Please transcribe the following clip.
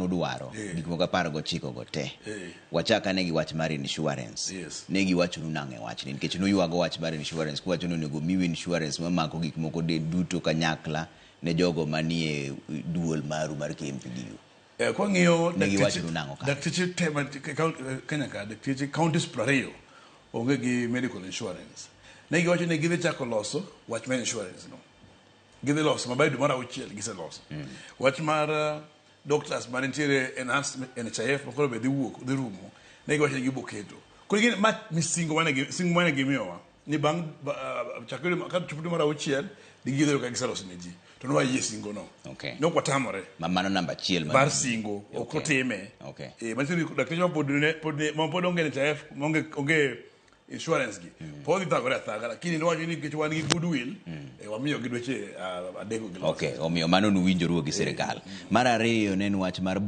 Manudwaro gik moko 19 go te. Wachak ane gi wach mar insurance. Ne giwachonu nang'o e wachni? Nikech nuywago wach mar insurance kuwacho ni onego miu insurance mamako gik moko de duto kanyakla ne jogo manie duol maru mar KMPDU. Kwang'iyo Ne giwachonu nang'o kanyo? Dakteche te ma Kenya ka, dakteche counties 20 onge gi medical insurance. Ne giwacho ni gidhi chako loso wach mar insurance no. Gidhi loso ma by dwe mar auchiel giseloso. Wach mar doctors ma nitiere enhanced NHIF ma koro be dhi wuok dhi rumo, ne giwacho ni gibo keto. Koro gin ma misingo mane gi singo mane gimiyowa ni bang' chakre ka chopo dwe mar auchiel gidhi yudo ka giseloso ne ji. To ne wayie singo no. Ne ok watamore. Ma mano namba achiel mar singo ok otime. Manyiso ni dakteche ma pod ne pod ne ma pod onge NHIF onge onge insurance gi pod dhi thagore athaga, lakini niwacho ni nikech wan gi goodwill wamiyo gi dweche 3 giloso. Okay, omiyo mano nuwinjoru gi sirikal. Mar ariyo ne en wach mar